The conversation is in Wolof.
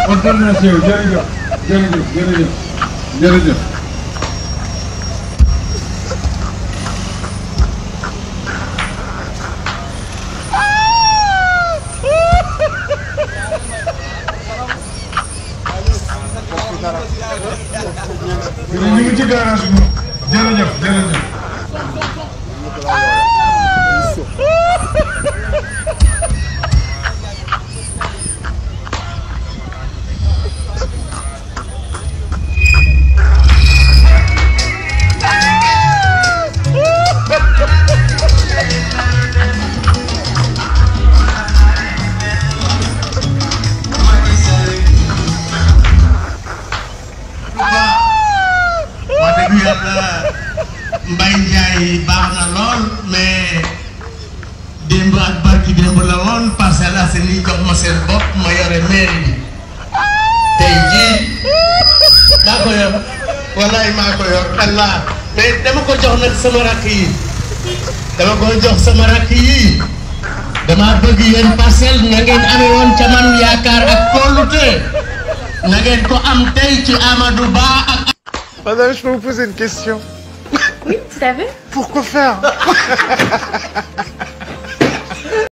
kontaan naa si yow jërëjëf jërëjëf jërëjëf jërëjëf. ñu ngi ci garage bi jërëjëf jërëjëf. Mbaye Ndiaye baax na lool mais démb ak barki démb la woon Parcelles Assainies jox ma seen bopp ma yore mairie bi tey jii maa ko yor wallaay maa ko yor Allah mais dama ko jox nag sama rakk yi dama ko jox sama rakk yi dama bëgg yéen Parcelles na ngeen amee woon ca man yaakaar ak kóolute na ngeen ko am tey ci Amadou Ba ak. Madame, je peux vous poser une question? Oui, tout à fait. Pourquoi faire?